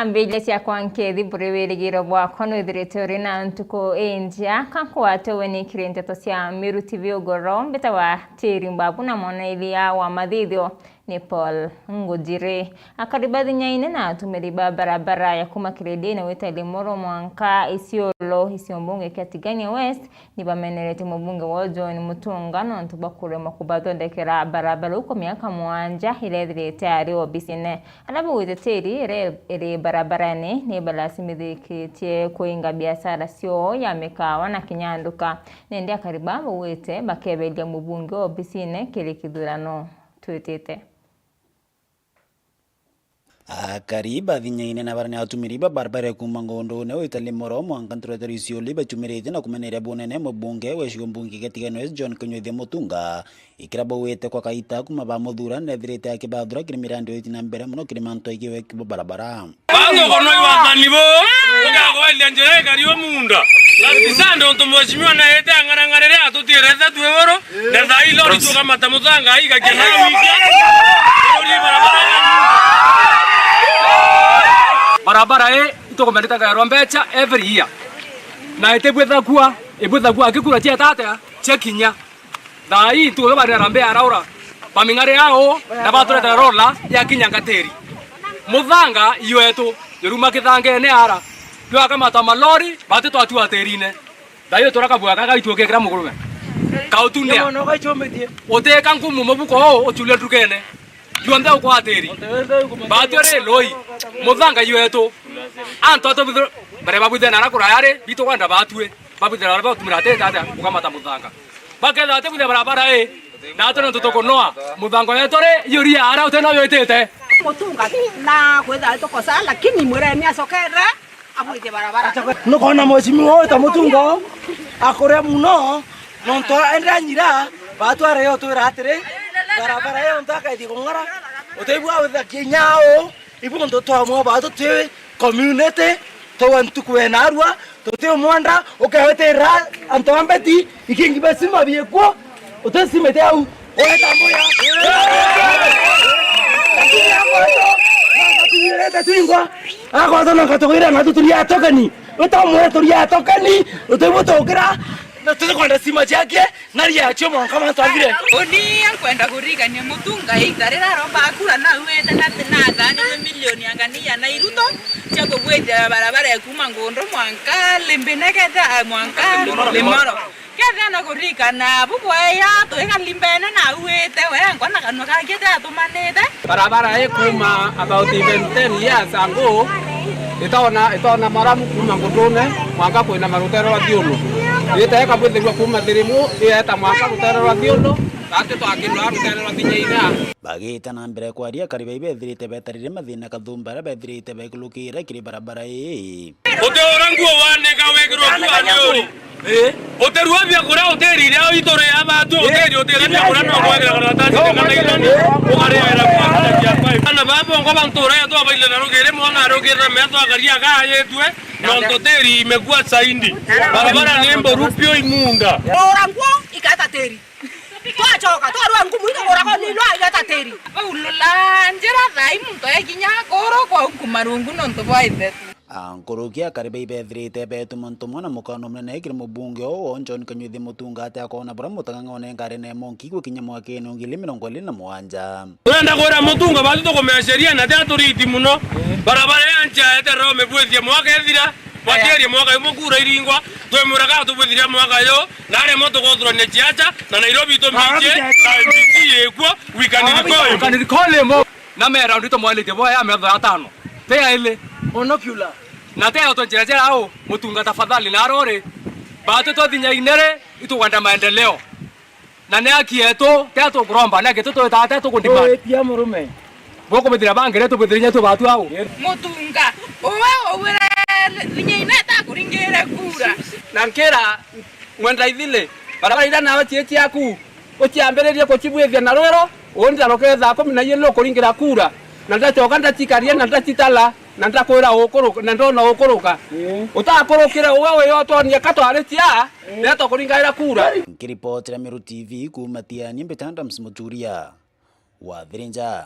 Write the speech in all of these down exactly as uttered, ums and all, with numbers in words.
Mbiria ciakwa nkethi buri wirigiro bwakwa nwithirite uri na ntuku injia, ka nkwate weni kiri nteto cia Miru T V ugoro, mbitawa Tiri Mbabu na mwanairia wa mathithio ni Paul Ngujiri. Akari ba Thinyaine na atumiri ba barabara ya kuma Kirindini wita Limuru mwanka Isiolo, icio mbunge kia Tigania West, ni bamenerete mubunge wa John Mutunga nontu bwa kuremwa kubathondekera barabara uko miaka mwanja iria ithirite ari obisine. Aria baugite tiri iria iri barabarani ni ibalasimithiritie kuinga biashara ciao ya mikawa na kinya nduka. Nandi akari baa baugite bakeberia mubunge obisine kiri kithurano twitite. Akari ba Thinyaine na baria ni atumiri ba barabara ya kuuma Ngondone wita Limuru mwanka Nturetero Isiolo ibacumirite na kumeneria bunene mubunge wa gicigo mbunge gia Tigania West John Kinyuthia Mutunga, ikiria baugite kwa kaita kuma bamuthura nethirite akibathura kiri mirandi yo iti na mbere mono kiri mantu aigiwe kibo barabara. Bathogonwa i wathani bo, ukagwethia njira ikari o munda. Lakini sande untu mheshimiwa naete ang'arang'arire atutiirete twi buru, na thaa ii lori tukamata muthanga igakia nayo wiki. Lori barabara ya munda. Barabara ii itukumendetegerwa mbecha every year. Na itibwithagua, ibwithagua akikura cia tata, cia kinya. Thaa ii ntuku barira rambe araura, baming'are ao, na baturetera rola ya kinya ngatiri. Muthanga iwetu, yuruma kithangene ara, jwakamata malori, bati twatua tirine. Thaa ii utura kabua kaka ituke kira mugurume. Kautunia. Utika ngumu mubuko oo, uchulie ndukene. Juonthe ukwatiri. Batue ri loi. Muthanga iwetu. Antu atu bithir-, baria babwithira nara kuraya ri, bitu kwenda batue. Babwithira baria batumira ati tata kukamata muthanga. Bakethira ati bwithira barabara ii, na atu nontu tukunoa. Muthanga yetu ri, iyo ria ara uti no yitite. Mutunga na kwithira tukosa, lakini mwireni acokere. Abwithie barabara. Nukona mheshimiwa uyu ta Mutunga akuria muno, nontu ende anyira, batware yo twira atiri, barabara yo ntu akaithie kung'ara, utaigua witha kinya u, ibu ntu twamwa batu twi community, twa ntuku ena arua, tuti umwenda, ukewetera antu a mbeti, ikingi basima biekwo, uti simete au. Weta mbuya. Lakini ya mwanzo, na tuirete twingwa. Akwata na katugira na tuturia tokeni. Utamwe turia tokeni. Utibutokira. Na tukwenda sima ciake. Nari yacio mwanka mantu athire. Uni nkwenda kurigania Mutunga ita rira aromba akura na wete na na thani milioni angania na iruto cia kugwithia barabara ya kuma Ngundu mwanka Limbinegete, mwanka Limoro. Kethira na kuririkana bubwaya, twikari mbene na auite, we nkwa na kanua kake jatumanite. Barabara ii kuma about even ten years ago, itona, itona maramu kuma Ngutune, mwanka kwina marutere rwa Thiulu. Ite ikabwithirua kuma Thirimu, ieta mwanka rutere rwa Thiulu, na ati twakirwa rutere rwa Thinyaine. Bagita na mbere kwaria, akari bai bethirite betarire mathina kathumba aria bethirite baikulukire kiri barabara ii. Uti ura nguo wanika wikirwa nguo ni uri. Ii. Utirua biakuria, utiri iria ituri ya batu, utiri, utiri biakuria no kwegera karatasi kana ironi, ukarira kwa karatasi ya five. Ana baba ngo bantu uria twabaile na rugiri, mwana arugirira metho akaria gayetue, nontu tiri imekuwa saindi. Barabara ni mboru pio imunda. Ura nguo ikata tiri. Twachoka, twarua ngumu, itukuragwa ni lwa igata tiri. Bau lula njira thaa ii muntu ekinya kuru kwa unkumarungu nontu bwa ithetu. A, nkuruki akari bai bethirite betuma ntumwa na mukano munene kiri mubunge uu, John Kanyuthi Mutunga, ati akoona buria mutang'ang'one ngari na imonki gwikinya mwakene wa ngiri mirongo iri na mugwanja. Turenda kwira Mutunga batu tukumea sheria na tia turiti muno. Barabara ya ncha eterera umibwithie mwaka ethira. Batierie mwaka jumwe kura iringwa, twimwira kana tubwithiria mwaka yu, na aremwa tukothurania ciaca, na Nairobi itumiicie, na M B C yikuo, we can recall him. We can recall him. Na me round itumwanitie boya ya metho ya tano. Te ya ili. Monocular. Na te ya utonjira jera au, Mutunga tafadhali na arori. Batu twa thinya inere, itugwenda maendeleo. Na ni haki yetu, tia tukuromba, ni haki yetu twita ati tukudemand. Witia murume. Bukubithira bangire tubithire nya tubatu au. Mutunga, uwe uwire Thinyaine itakuringire kura. Na nkira, mwenda ithili, barabara iria nawe cie ciaku, uciambiririe kucibwithia na rwiro, undi aroke thaa kumi na ijiri nukuringira kura, na ndacoka ndacikaria na ndacitala. Na ndakwira ukuruka, na ndona ukuruka. Ii. Utakurukire uwe wiyotonia ka twari cia, ii, ndeto kuringaira kura. Nkiripotera Meru T V kuuma Tiani, mbita Adams Muturia wa Thirinja.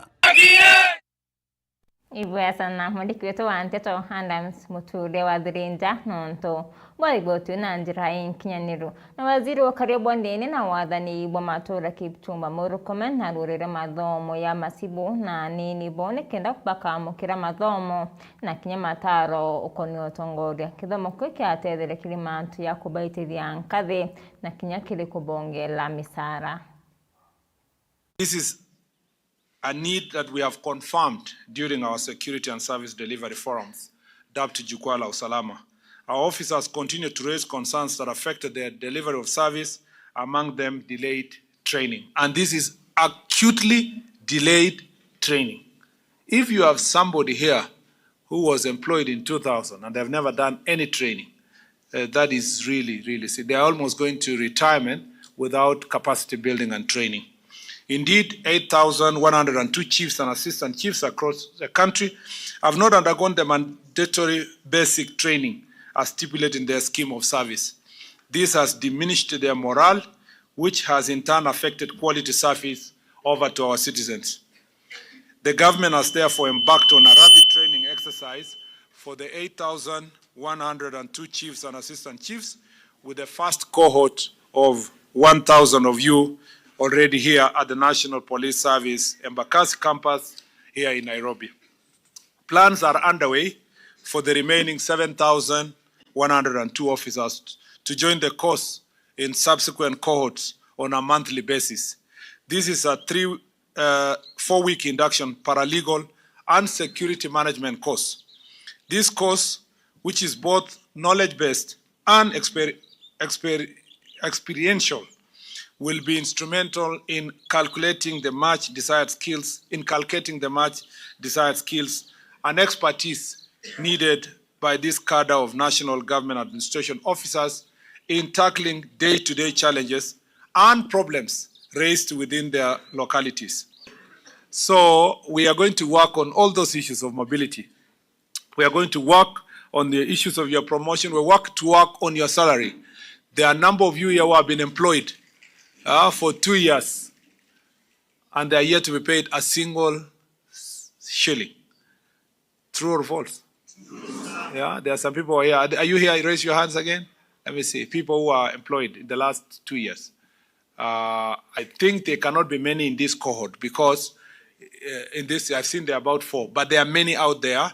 Ibwega sana mwandiki wetu wa nteto Adams Muture wa Thirinja nontu bwa riboti na njira inkinyaniru. Na waziri wa ukaria bwa ndene na wathani bwa matura Kipchumba Murkomen narurire mathomo ya masibu na anini bo nikenda bakamukira mathomo na kinya mataro ukonia utongoria. Kithomo kiu kiatetherekirie mantu ya kubaitithia nkathi na kinya kiri kubongela misara. This is a need that we have confirmed during our security and service delivery forums, dubbed Jukwaa la Usalama. Our officers continue to raise concerns that affected their delivery of service, among them delayed training. And this is acutely delayed training. If you have somebody here who was employed in two thousand and they have never done any training, uh, that is really, really sick. They are almost going to retirement without capacity building and training. Indeed, eight thousand one hundred and two chiefs and assistant chiefs across the country have not undergone the mandatory basic training as stipulated in their scheme of service. This has diminished their morale, which has in turn affected quality service over to our citizens. The government has therefore embarked on a rapid training exercise for the eight thousand one hundred and two chiefs and assistant chiefs, with the first cohort of one thousand of you already here at the National Police Service Embakasi campus here in Nairobi. Plans are underway for the remaining seven thousand one hundred and two officers to join the course in subsequent cohorts on a monthly basis. This is a three, uh, four-week induction paralegal and security management course. This course, which is both knowledge-based and exper-, exper-, experiential, will be instrumental in calculating the much desired skills, inculcating the much desired skills and expertise needed by this cadre of national government administration officers in tackling day-to-day challenges and problems raised within their localities. So we are going to work on all those issues of mobility. We are going to work on the issues of your promotion. We work to work on your salary. There are a number of you here who have been employed, uh, for two years and they are yet to be paid a single shilling. True or false? Yeah, there are some people here. Are you here? Raise your hands again. Let me see. People who are employed in the last two years. Uh, I think they cannot be many in this cohort because, uh, in this, I've seen there are about four, but there are many out there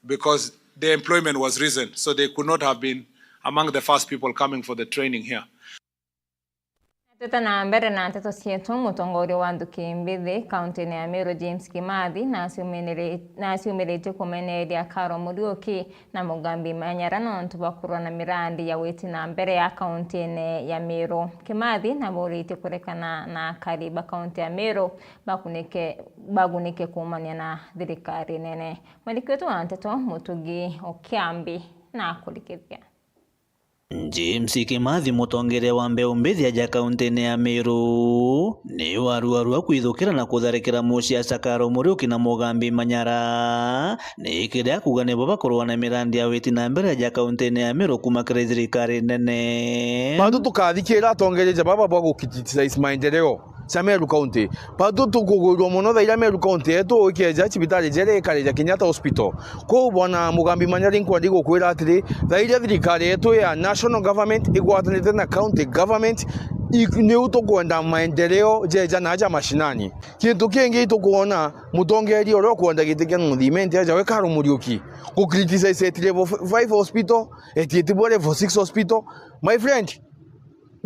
because the employment was recent, so they could not have been among the first people coming for the training here. Twita na mbere na nteto cietu, mutongoria wa nthuki mbithi kaunti-ini ya Meru James Kimathi naciumiriri-, naciumiritie kumeneria Karo Muriuki na Mugambi Manyara nontu bwa kurwa na mirandi ya witi na mbere ya kaunti-ini ya Meru. Kimathi naburitie kurekana na akari ba kaunti ya Meru bakunike, bagunike kuumania na thirikari nene. Mwandiki wetu wa nteto Mutugi Okiambi na kurikithia. James Kimathi, mutongeria wa mbeu mbithi aja kaunti-ini ya Meru, ni waruarua kwithukira na kutharikira muciaca Karo Muriuki na Mugambi Manyara, ni kiria akuga nibo bakurwa na mirandi ya witi na mbere aja kaunti-ini ya Meru kuuma kiri thirikari nene. Bantu tukathikira atongeria ja baba bwa gu criticize maendeleo ja Meru County. Batu tukugwirua mono thaira Meru County yetu ikeja cibitari jere ikare ja Kenyatta Hospital. Kwou bwana Mugambi Manyara, nkwenda gukwira atiri, thaira thirikari yetu ya national government igwatanite na county government, i-, niu tukwenda maendeleo jeja na aja mashinani. Kintu kingi itukwona mutongeria uria ukwenda giti kia North Imenti aja we Karo Muriuki gu criticize eti level five hospital, eti eti bo level six hospital. My friend,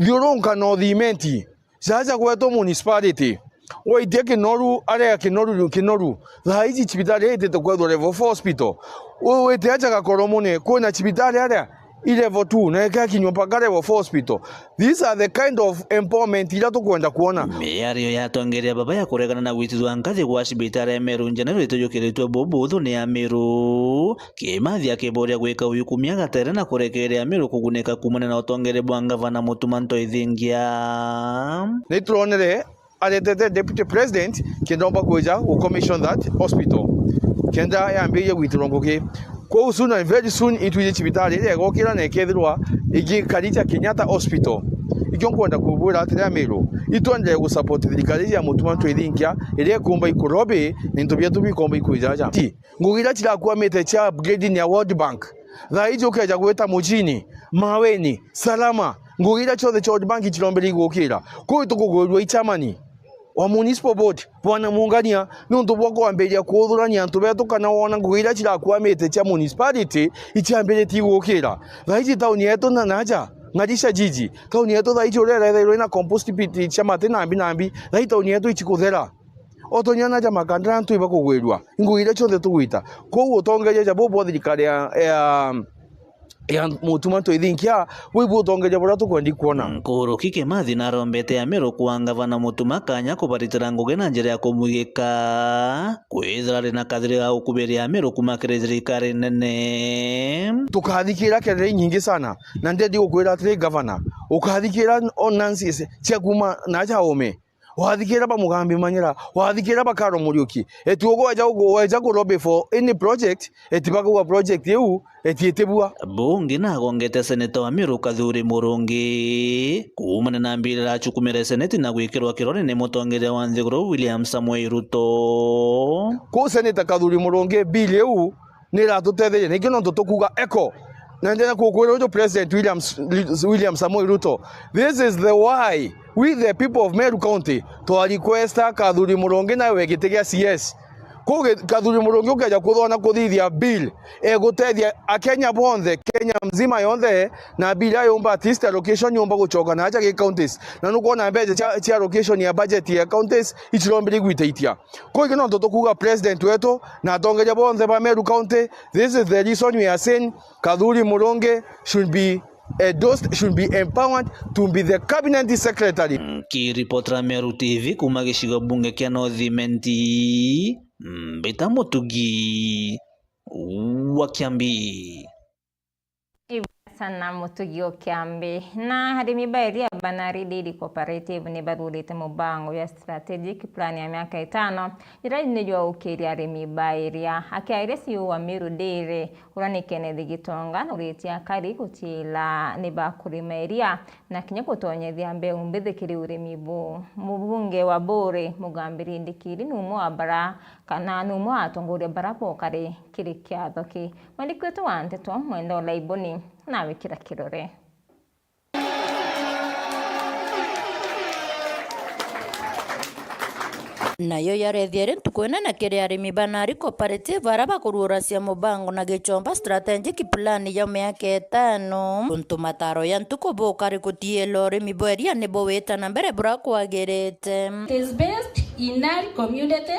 thiurunka North Imenti. Jaja gwetu municipality, waitia Kinoru, aria Kinoru, Kinoru, thaa iji cibitari itite kwethwa level four hospital. Wite aja Gakoromone, kwina cibitari aria i level two, na ikakinywa mpaka level four hospital. These are the kind of empowerment iria tukwenda kwona. Miario ya atongeria baba ya kuregana na gwitithwa nkathi gwa cibitari ya Meru General itujukiritwe bubuthu ni Amiru. Kimathi akiboria gwika uyu kumia gatere na kurekeria Amiru kugunika kumania na utongeria bwa ngavana Mutuma Ntoi Thingia. Ni turonere aretete deputy president kenda omba kwija gu commission that hospital kenda yambirie gwitirwa ngugi. Kwou soon and very soon itwiji cibitari iria igokira na ikethirwa igikari ja Kenyatta Hospital. Ikio nkwenda kubwira atiri Amiru, itwendere gusupport thirikari ya Mutuma Ntwithinkia iria ikumba ikurobi na into bietu bikomba ikwijaja. Ti, ngugi iria cirakwamite cia upgrading ya World Bank, thaa iji ukeja gwita Mujini, Maweni, Salama, ngugi iria cionthe cia World Bank cirombere igukira. Kuu tukugwirua i chairman wa municipal board, Bwana Mungania, niuntu bwa kwambiriria kuuthurania antu betu kana wona ngugi iria cirakwamite cia municipality iciambiritie igukira. Thaa iji tauni yetu na naja, Ng'arisha jiji, tauni yetu thaa iji uria irethairwe ina compost pit cia mati nambi nambi, thaa iji tauni yetu icikuthera. Otonya naja Makandara antu ibakugwirua, ngugi iria cionthe tugwita. Kwou utongeria ja bubu bwa thirikari ya, ya ya Mutuma Ntwithinkia, bui bu utongeria buria tukwendi kwona. Nkuruki Kimathi narombete Amiru kwa ngavana Mutuma kanya kubaritira ngugi na njira ya kumwigika, kwithira ari na kathiri ga gukubiria Amiru kuma kiri thirikari nene. Tukathikira kelele inyingi sana, na ndendi gukwira atiri, gavana, ukathikira ordinances cia kuma naja ome. Wathikira ba Mugambi Manyira, wathikira ba Karo Muriuki, eti ugweja, ugweja ku lobby for any project, eti bakauga project iu eti itibua. Bungi nagongete seneta wa Meru Kathuri Murungi kuumania na mbirira achukumire seneti na gwikirwa kirore ni mutongeria wa nthiguru William Samoei Ruto. Kuu seneta Kathuri Murungi, bill iu ni iratutetheria. Nikio nontu tukuuga echo. Na ndenda kukwira uju President William, William Samoei Ruto, this is the why we the people of Meru County twa requesta Kathuri Murungi nawe giti gia C S. Kuu gi-, Kathuri Murungi ukeja kuthona kuthithia bill egutethia Akenya bonthe, Kenya mzima yonthe, na bill ayo yumba at least allocation yumba guchoka na aja gi counties. Na nukwona mbeca cia, cia allocation ya budget ya counties icirombire igwitaitia. Kuu iki nontu tukuuga president wetu na atongeria bonthe ba Meru County, this is the reason we are saying Kathuri Murungi should be endorsed, should be empowered to be the cabinet secretary. Nkiripotera Meru T V kuuma gicigo bunge kia North Imenti, Mbita Mutugi wa Kiambi. Sana Mutugi o Kiambi. Na arimi ba iria Banari Dairy Cooperative ni bathurite mubango ya strategic plan ya miaka itano, iria ni jwa ukiria arimi ba iria. Akiaria C E O wa Meru Dairy, uria ni Kenneth Gitonga, nauritie akari gutiila ni bakurima iria na kinya gutonyethia mbeu mbithi kiri urimi buu. Mubunge wa Buuri, Mugambiri Ndikiri, ni umwe wa bara kana ni umwe wa atongoria bara bokari kiri kiatho ki. Mwandiki wetu wa nteto, Mwenda Olaiboni, nawikira kirore. Nayo yarethia iri ntuku inene kiri arimi ba Nari Cooperative aria bakuruuracia mubango na gichomba strategic plan ya miaka itano. Untu mataro ya ntuku bukari gutiila urimi bwa iria nibo wita na mbere buria kwagirite. It is based in Nari community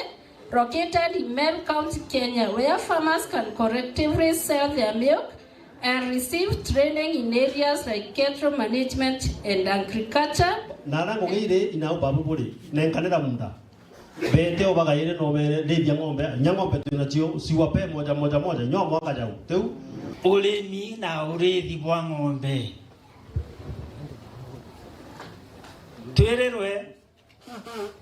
located in Meru County, Kenya, where farmers can collectively sell their milk and receive training in areas like cattle management and agriculture. Na ara ngugi iri inao babu buri, nenkanira munda. Bete o bagaire no bere, rithia ng'ombe, nya ng'ombe twina cio, siwape moja, moja, moja, nyo mwaka jau. Tiu? Urimi na urithi bwa ng'ombe. Twirirwe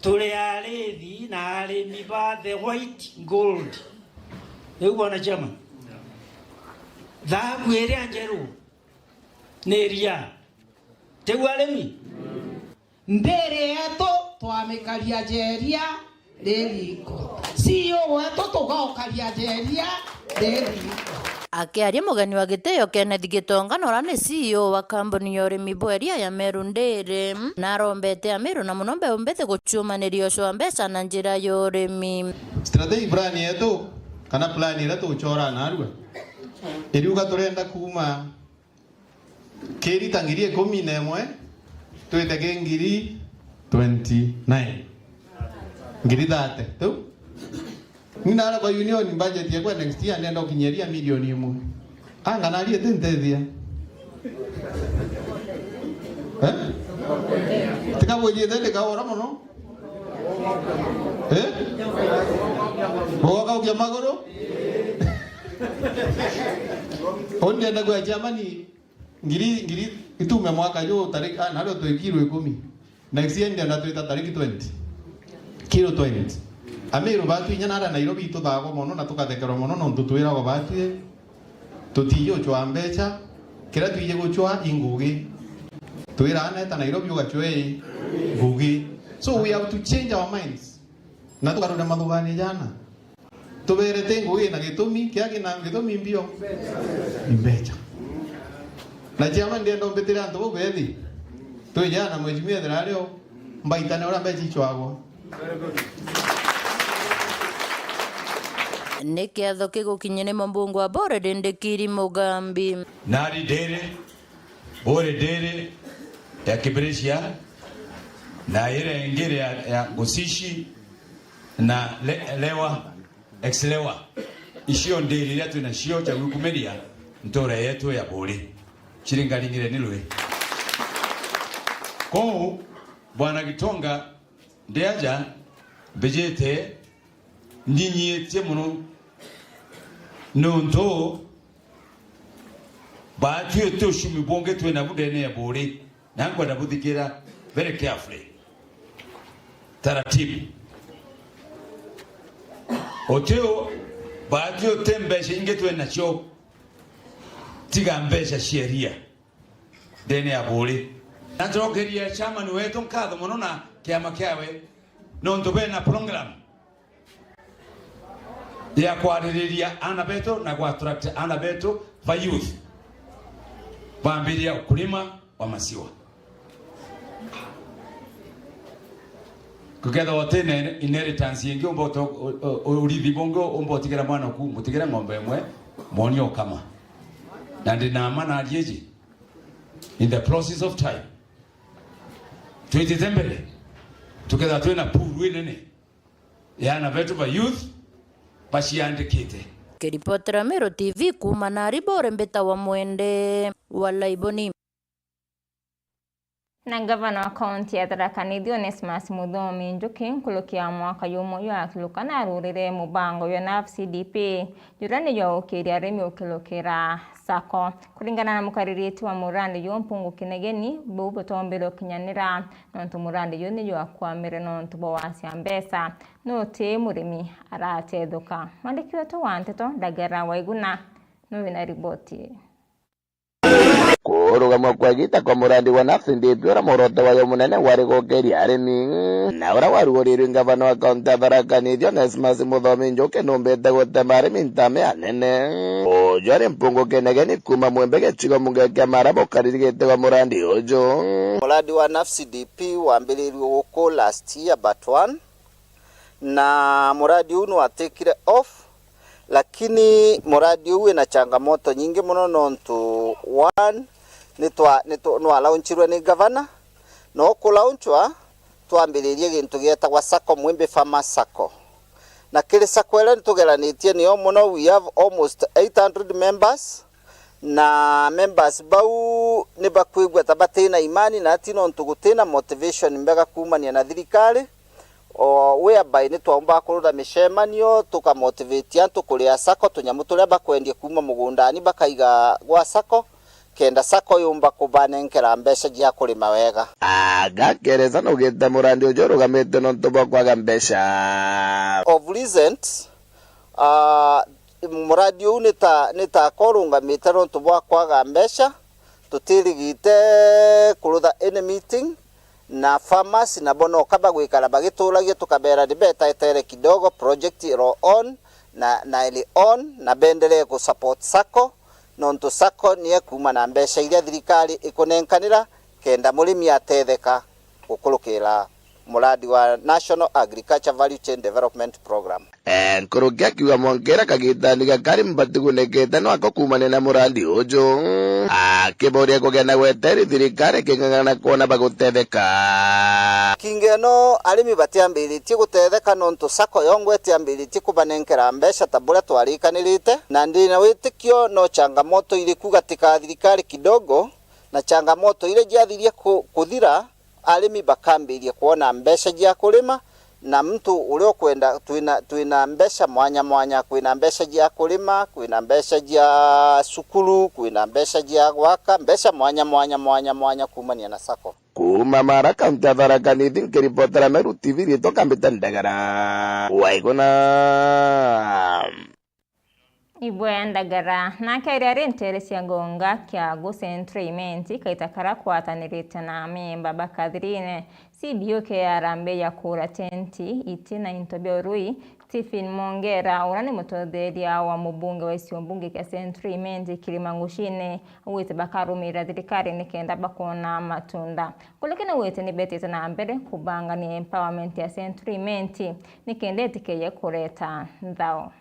turi arithi na arimi ba the white gold. Riu bwana chairman, thahabu iria njeru ni iria. Tiu arimi? Mbiri yetu twamikaria jeria ririko. C E O wetu tugaukaria jeria ririko. Akiaria mugeni wa gitio Kenneth Gitonga, na uria ni C E O wa kambuni ya urimi bwa iria ya Meru Dairy, na arombete Amiru na muno mbeu mbithi guciumaniria ucio wa mbeca na njira ya urimi. Strategic plan yetu, kana plan iria tuguchora narua, iriuga turenda kuuma kirita ngiri ikumi na imwe, twite ki ngiri twenty nine. Ngiri thate, tu? Ni nara kwa union budget yakwa next year ndenda ukinyeria milioni imwe. Anga nari iti ntethia? Eh? Tika bujite ndikaora muno. Eh? Ugoka ukia maguru? Undi enda kwa jamani, ngiri, ngiri itume mwaka ju tariki, ah, nario twi kiro ikumi. Next year ndienda twita tariki twenty. Kiro twenty. Amiru batu inya nara Nairobi ituthaagwa mono na tukathekerwa mono nontu twiragwa batwi tutiji gucwaa mbeca, kiria twiji gucwaa i ngugi. Wira aneta Nairobi ugacwe ngugi. So we have to change our minds. Na tukarure mathugani jana. Tubere ti ngugi na gitumi, kia kina gitumi mbio. Imbecha. Na chairman ndienda umbitire antu bau bethi. Twi jana mheshimiwa ethira ario mbaitane uria mbecha ichwagwa. Ni kiatho kigukinyire Mubunge wa Bore Ndindikiri Mugambi. Nari ndiri, Bore ndiri ya Kibrisia, na ire ingiri ya, ya Ngusishi, na le, lewa, ex-lewa. Icio ndiri iria twi nacio cia gwikumiria ntura yetu ya Buri. Chiringaringire ni rui. Kou, Bwana Gitonga, ndi aja, mbijite, ndinyiitie mono, niuntu baatwi ti ucumi bungi twi nabu ndene ya Buri, na nkwenda buthikira very carefully. Taratibu. Utiu, baatwi ti mbeca ingi twi nacio, tiga mbeca cia iria ndene ya Buri. Na njokeria chairman wetu nkatho mono na kiama kiawe, nontu bena program ya kwaririria ana betu na ku attract ana betu ba youth bambiria ukulima wa maziwa. Kukethirwa utina inheritance ingi umba uto-, u-, u-, urithi bungi umba utigire mwana oku, mutigire ng'ombe imwe, mwonie ukama. Na ndina ma na arieji, in the process of time, twitite mbere, tukethirwa twina pool inene ya ana betu ba youth baciandikite. Kiripotera Meru T V kuuma nari Bore, mbitawa Mwende wa Laiboni. Na ngavana wa kaunti ya Tharaka Nithi Onesmus Muthomi Njuki, nkuruki ya mwaka jumwe jwakiruka, narurire mubango jwa NAFCDP, juria ni jwa gukiria arimi gukirukira sacco. Kuringana na mukaririti wa murandi juu Mpungu Kinegeni, buu butombire ukinyanira, nontu murandi juu ni jwakwamire nontu bwa wasia mbeca, nuti murimi aratethuka. Mwandiki wetu wa nteto Ndagara Waiguna nuwi na riboti ii. Kurugamwa kwa igita kwa murandi wa NAFCDP, uria muoroto wayo munene wari gukiria arimi, na uria warugurirwe ngavana wa kaunti ya Tharaka Nithi Onesmus Muthomi Njuki, numbite gutema arimi ntame anene. Uju ari Mpungu Kinegeni kuuma Mwembe gicigo mbunge kia Maraba ukaririgite wa murandi uju. Murandi wa NAFCDP wambiririrwe guku last year but one, na muradi uu nwatikire off, lakini muradi uu wina changamoto nyingi muno, nontu one, nitwa-, nitwa-, nwalaunchirwe ni gavana, na ukulaunchwa twambiririe gintu gietagwa sacco, Mwimbi Farmers Sacco. Na kiri sacco iria nitugeranitie niyo muno, we have almost eight hundred members, na members bau ni bakwigua ta batina imani na ati, nontu gutina motivation mbega kuumania na thirikari, o whereby ni twaumbaga kurura micemanio, tukamotivate antu kuria sacco, tunyamu turia bakwendia kuuma mugundani bakaiga gwa sacco, kenda sacco yumba kubanenkera mbeca cia kurima wega. Agakereza nugite murandi uju urugamite nontu bwa kwaga mbeca. Of recent, ah, muradi uu ni ta, ni ta ka urungamite nontu bwa kwaga mbeca, tutirigite kurutha any meeting, na farmers nabo noka bagwikara bagituragia, tukabera ni betetere kidogo, project iro on na, na iri on, na bendelee ku support sacco, nontu sacco ni ekuuma na mbeca iria thirikari ikunenkanira, kenda murimi atetheka gukurukira muradi wa National Agriculture Value Chain Development Program. Eh, nkuruki akiuga mwanka iria kagitani gakari mbati gunikite nwako kuumania na murandi uju, akiboria kugia na gweteri thirikari iking'ang'ana kwona bagutetheka. Kinga ino arimi batiambiritie gutetheka nontu sacco yongwa itiambiritie kubanenkera mbeca ta buria twarikanirite, na ndina witikio no changamoto iriku gatika thirikari kidogo, na changamoto iria jiathiria ku-, kuthira, arimi bakambiria kwona mbeca cia kurima, na muntu uria ukwenda, twina, twina mbeca mwanya mwanya, kwina mbeca cia kurima, kwina mbeca cia cukuru, kwina mbeca cia gwaka, mbeca mwanya mwanya mwanya mwanya kuumania na sacco. Kuuma Mara, kaunti ya Tharaka Nithi, nkiripotera Meru T V, riitwa Kambita Ndagara. Waiguna. Ibwe Ndagara, nake aria ari nteere cia Ngonga Kiagu Central Imenti, kaita karia kwatanirite na amemba ba Kathirine, C B O ke arambe ya kura tenti, iti na into bia urui, Stephen Mongera, uria ni mutotheria wa mubunge wa gicigo mbunge kia Central Imenti Kirima Ngucine, augite bakarumirira thirikari nikenda bakoona matunda. Kulikene wite ni betite na mbere kubangania empowerment ya Central Imenti nikenda itikeje kureta nthao.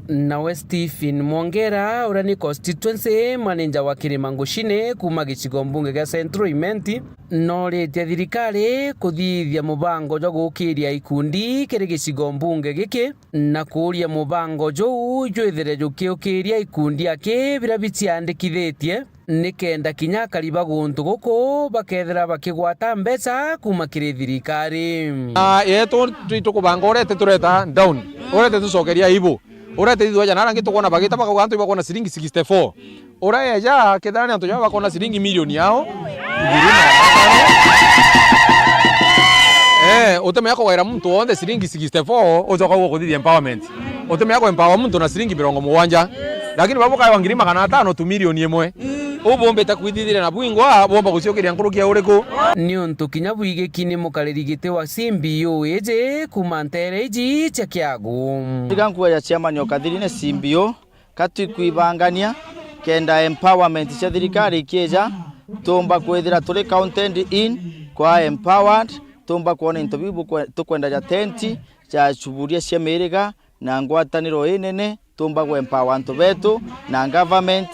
Nawe Stephen Mwongera, uria ni constituency manager wa Kirima Ngucine kuuma gicigo mbunge gia Central Imenti, noritie thirikari kuthithia mubango jwa gukiria ikundi kiri gicigo mbunge giki, na kuuria mubango juu jwithire jukiukiria ikundi aki biria biciandikithitie, nikenda kinya akari ba guntu guku bakethira bakigwata mbeca kuuma kiri thirikari. Na yetu twi-, tukubanga urete tureta down, urete tucokeria ibu, urete ithueja na aria angi tukwona bagita bakauga antu ibakwona ciringi sixty-four. Uria eja kethira ni antu jaba bakwona ciringi milioni yao ngiri magana atano. Eh, utimenya kugaira muntu wonthe ciringi sixty-four ucoka ugukuthithia empowerment. Utimenya ku empower muntu na ciringi mirongo mugwanja. Lakini baba bukaewa ngiri magana atano tu milioni imwe. Uu bumbite kwithithiria na bwingwa, bwomba guciukiria nkuruki ya uriku? Niuntu kinya bwigiki ni mukariri giti wa C B O iji kuuma nteere iji cia Kiagu. Tiga nkueja chairman o Kathirine C B O, ka twikwibangania kenda empowerment cia thirikari ikieja, tuumba kwithira turi counted in, kwa empowered, tuumba kwona into biu bukwe-, tukwenda ja tenti, ja cuburia cia miriga, na ngwataniro inene, tuumba gwe empower antu betu na government,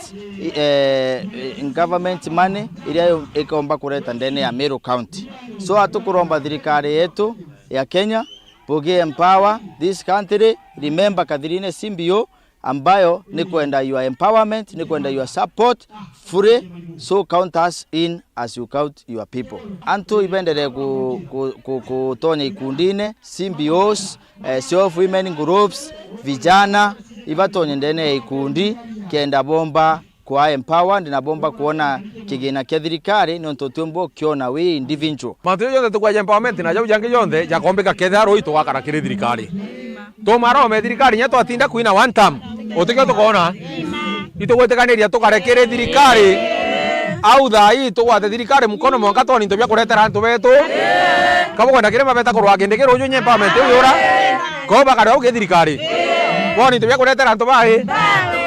eh, eh, government money iria yo-, ikomba kureta ndene ya Meru County. So, atukuromba thirikari yetu ya Kenya, bugi empower this country, remember Kathirine C B O, ambayo ni kwenda your empowerment, ni kwenda your support fully, so count us in as you count your people. Antu ibenderee ku-, ku-, ku-, kutonya ikundine, C B Os, eh, self women groups, vijana, ibatonye ndene ya ikundi, kenda bomba kwa empowered na bomba kuona kigina kia thirikari, nontu utiumba ukiona wi individual. Mantu jau jonthe tukwaja empowerment na jau jangi jonthe jakombika kethira rui tugakara kiri thirikari. Tumarome thirikari inya twatinda kwina one term. Utikio tukoona? Itugwitikaniria tukare kiri thirikari. Au thaa ii tugwate thirikari mukono mwanka twone into bia kuretera antu betu. Kabukwenda kiri mabeta kurwa kindi ki ruju nye empowerment iu yura? Ko bakare au ki thirikari. Bone into bia kuretera antu bai.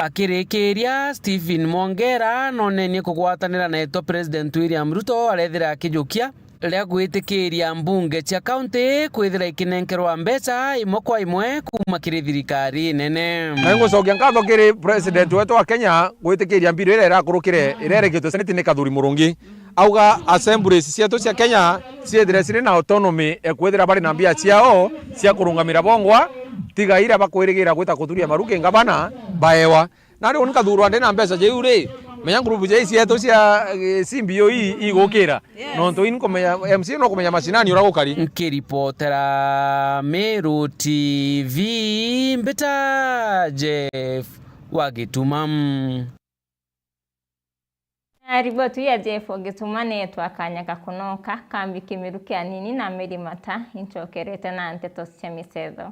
Akirikiria, Stephen Mwongera nonenie kugwatanira na eto President William Ruto arethira akijukia ria gwitikiria mbunge cia kaunti kwithira ikinenkerwa mbeca imwe kwa imwe kuuma kiri thirikari nene. Na ngucokia nkatho kiri President wetu wa Kenya gwitikiria mbiru iria irakurukire iria irikitwe Senate ni Kathuri Murungi. Auga assemblies cietu cia Kenya ciithire ciri na autonomy ya kwithira bari na mbia ciao cia kurungamira bongwa, tiga iria bakwirigira gwita kuturia maru ki ngavana baewa. Na riu nkathurwa ndi na mbeca jiu ri, menya ngurubu jii cietu cia, eh, C B O ii igukira. Yes. Nontu ii nkumenya, M C A no kumenya mashinani uria gukari. Nkiripotera Meru T V, mbita Jeff wa Gituma. Na riboti ya Jeff wa Gituma ni twakanya kakunoka, kambi kimiru kia nini na miri mata, inchokerete na nteto cia micetho.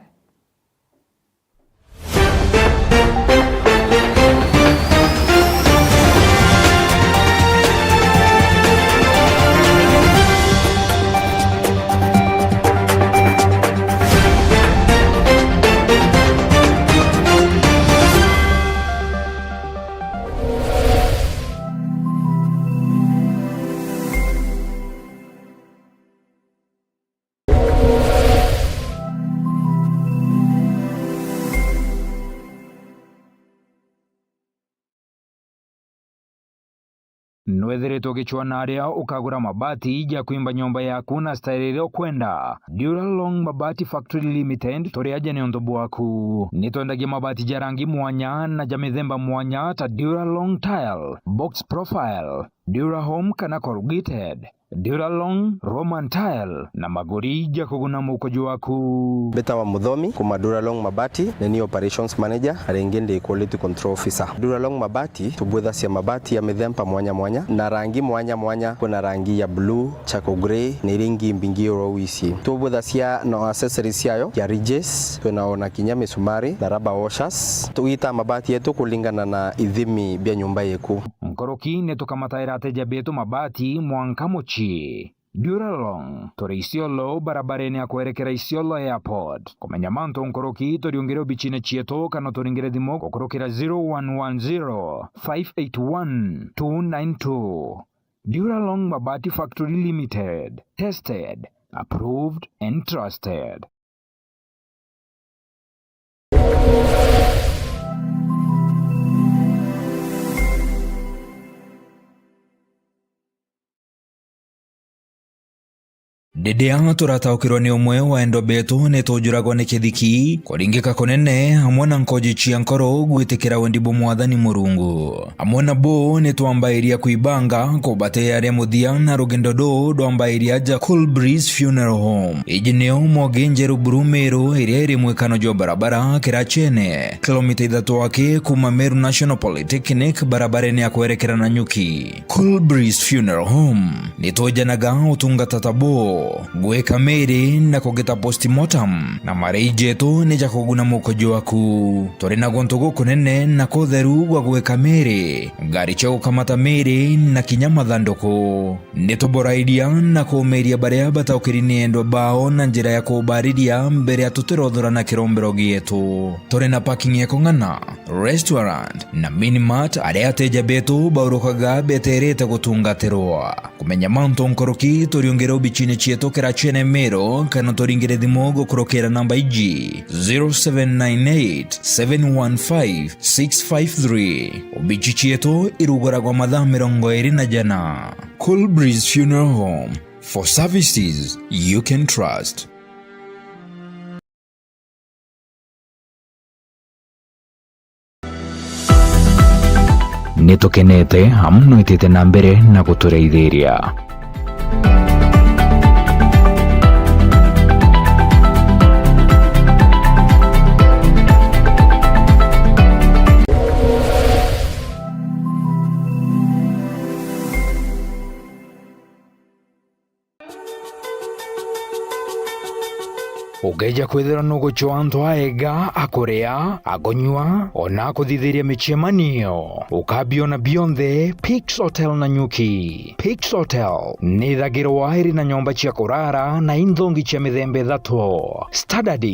Nwethiritwe ugicwaa na aria ukagura mabati ja kwimba nyomba yaku na style iria ukwenda? Duralong Mabati Factory Limited turi aja niuntu bwaku. Nitwendagia mabati ja rangi mwanya na ja mithemba mwanya ta Duralong Tile, Box Profile, Durahome kana Corrugated. Duralong, Roman Tile na maguri ja kuguna mukuju waku. Mbitawa Muthomi kuma Duralong Mabati, ni ni operations manager, na ringi ndi quality control officer. Duralong Mabati, tubwithacia mabati ya mithemba mwanya mwanya na rangi mwanya mwanya. Kwina rangi ya blue, charcoal grey, na iria ingi mbingi oro wisi. Tubwithacia na accessories ciayo ya ridges, twina ona kinya misumari na rubber washers. Tugita mabati yetu kulingana na ithimi bia nyumba yeku. Nkuruki ni tukamataira ateja betu mabati mwanka mucii. Duralong, turi Isiolo, barabarene ya kwerekera Isiolo Airport. Kumenya mantu nkuruki, turiungire obichine cietu kana turingire thimu gukurukira zero one one zero, five eight one, two nine two. Duralong Mabati Factory Limited. Tested, approved and trusted. Riria turataukirwa ni umwe wa endwa betu, ni tujuragwa ni kithiki, kuringika kunene, amwe na nkoji cia nkoro gwitikira wendi bwa Mwathani Murungu. Amwe nabo ni twambairia kwibanga kubatearia muthia na rugendo ruu rwambairia aja Cool Breeze Funeral Home. Iji nio Mwogi Njeru Buru Meru, iria iri mwikano jwa barabara Kirachene, kilomita ithatu aki kuma Meru National Polytechnic, barabarene ya kwerekera Nanyuki. Cool Breeze Funeral Home. Ni twejanaga utungata ta buu, gwika miri na kugita postmortem, na marei jetu ni ja kuguna mukuju waku. Turi na guntu gukunene na kutheru gwa gwika miri, ngari cia gukamata miri na kinya mathanduku. Ni tuborairia na kuumiria baria bataukiri ni endwa bao na njira ya kubariria mbere ya tutirothura na kirombero gietu. Turi na parking ya kung'ana, restaurant na mini mart, aria ateja betu baurukaga beterete gutungatirwa. Kumenya mantu nkuruki, turiungire obichine cietu Kirachene Meru, kana turingire thimu gukurukira namba iji, zero seven nine eight, seven one five, six five three. Obichi cietu iruguragwa mathaa mirongo iri na jana. Cool Breeze Funeral Home, for services you can trust. Ni tukenete amu nwitite na mbere na gutureithiria. Ukeja kwithirwa nugucwa antu aega, akuria, akunyua, ona akuthithiria micemanio, ukabiona bionthe Pix Hotel Nanyuki. Pix Hotel nithagirwa iri na nyomba cia kurara na inthongi cia mithemba ithatu: Standard,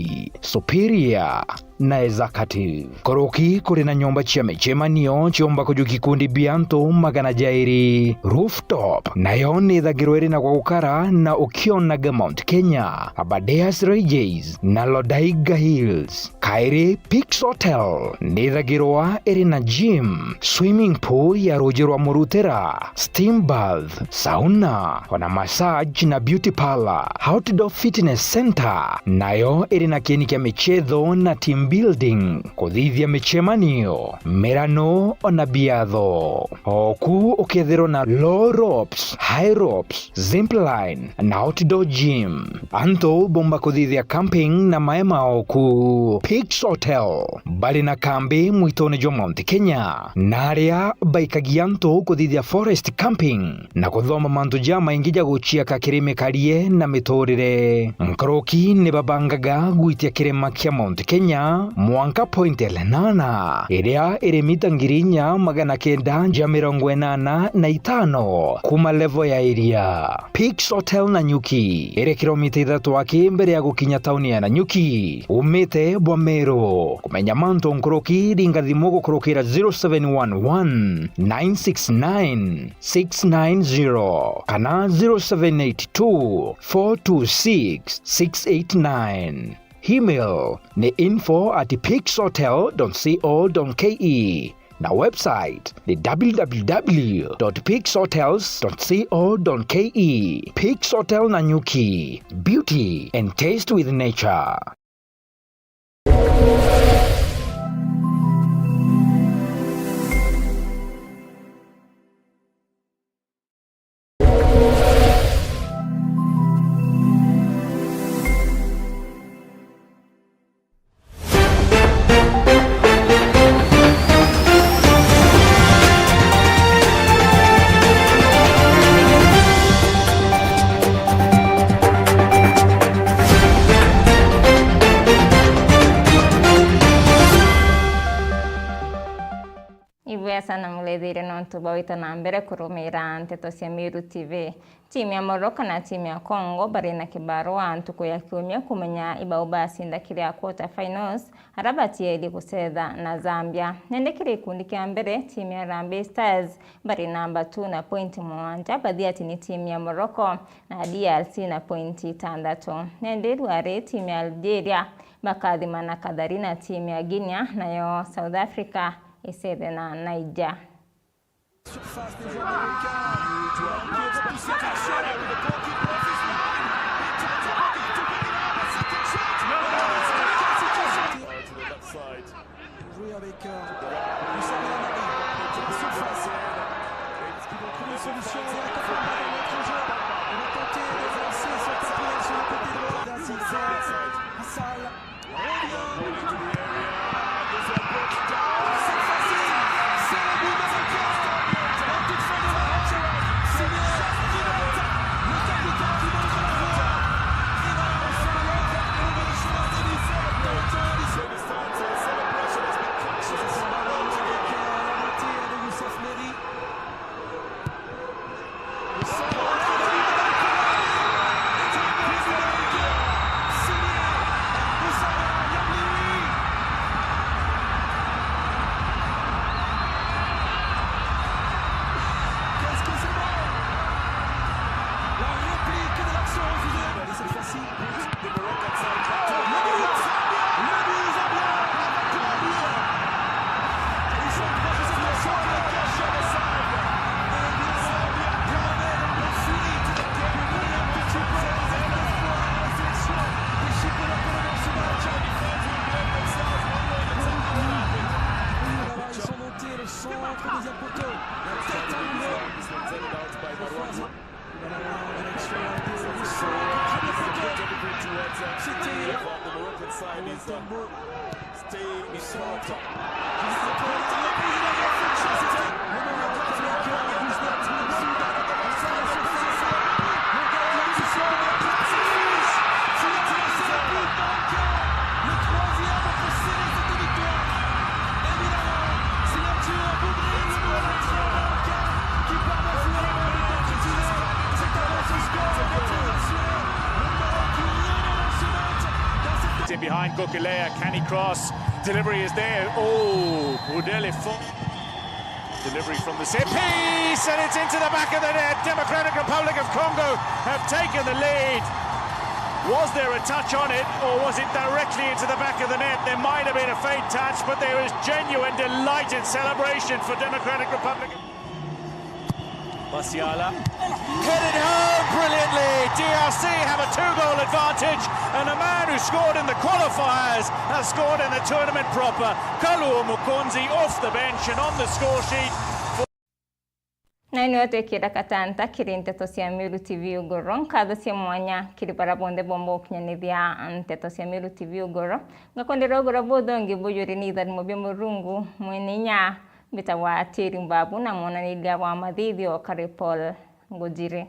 Superior, na executive. Nkuruki kuri na nyomba cia micemanio ciumba kuju gikundi bia antu magana jairi. Rooftop nayo nithagirwa iri na gwa gukara na ukionaga Mount Kenya, Aberdares Regis na Lodaiga Hills. Kairi, Pix Hotel nithagirwa iri na gym, swimming pool ya ruji rwa Murutira, steam bath, sauna, ona massage na beauty parlor. Outdoor Fitness Center nayo iri na kieni kia michetho na team building, kuthithia micemanio, mirano, ona biatho. Oku ukethirwa na low ropes, high ropes, zipline na outdoor gym. Antu bomba kuthithia camping na maema oku. Pix Hotel bari na kambi mwitone jwa Mount Kenya, na aria baikagia antu kuthithia forest camping na kuthoma mantu jamaingi ja guciaka kiri mikarie na miturire. Nkuruki ni babangaga gwitia kirima kia Mount Kenya mwanka Point Lenana, iria iri mita ngiri inya magana kenda ja mirongo inana na itano kuma level ya iria. Pix Hotel Nanyuki iri kilomita ithatu aki mbere ya gukinya tauni ya Nanyuki, umite bwa Meru. Kumenya mantu nkuruki, ringa thimu gukurukira zero seven one one, nine six nine, six nine zero kana zero seven eight two, four two six, six eight nine. Email ni info at pixhotel dot co dot ke. Na website ni w w w dot pix hotels dot co dot ke. Pix Hotel Nanyuki, beauty and taste with nature. Ire nontu bawita na mbere kurumira nteto cia Meru T V. Timu ya Morocco na timu ya Congo bari na kibarua ntuku ya kiumia kumenya ibau bacinda kiria quarter finals, aria batieri gucetha na Zambia. Nende kiri gikundi kia mbere, timu ya Harambee Stars bari namba two na point mugwanja, bathi ati ni timu ya Morocco na D R C na point itandatu. Nende rwari timu ya Algeria bakathima na Kathari na timu ya Guinea, nayo South Africa icethe na Niger. Surface des joueurs américains. Qui est poussé vers Schürrle. Le goalkeeper off his line. He tries to pick it to pick it up. It's a good shot. To the left side. Jouer avec, euh, Moussa Belhamadi. Surface. Est-ce qu'ils vont trouver une solution ? Il y a Kapamba dans l'autre jeu. Il va tenter de lancer son capillaire sur le côté droit. Assal. Qu'est-ce que c'est beau ! La réplique de l'action refusée. Cette fois-ci, le but, le but, le but, Zambia, avec le but. Ils sont trois sur le sol, le cachet de Zambia. Et évidemment, Mohamed Bouffini qui met un petit peu d'espoir à la sélection des Chypriotes pour le match. Ils sont montés, le centre, deuxième poteau. La tête en l'air. C'était In behind Gokulea, can he cross? Delivery is there. Oh, Budele for delivery from the set piece, and it's into the back of the net. Democratic Republic of Congo have taken the lead. Was there a touch on it, or was it directly into the back of the net? There might have been a faint touch, but there is genuine delighted celebration for Democratic Republic. Masiala headed home brilliantly. D R C have a two-goal advantage, and the man who scored in the qualifiers has scored in the tournament proper. Kalu Mukonzi off the bench and on the score sheet. Na niwe twikira katanta kiri nteto cia Meru T V Ugoro. Nkatho cia mwanya kiri bara bonthe bomba gukinyanithia nteto cia Meru T V Ugoro. Ngakondera ugoro buthongi bujuri ni itharimo bia Murungu mwene inya. Mbitagwa Tiri Mbabu na mwonaniria wa mathithio Kari Paul Ngujiri.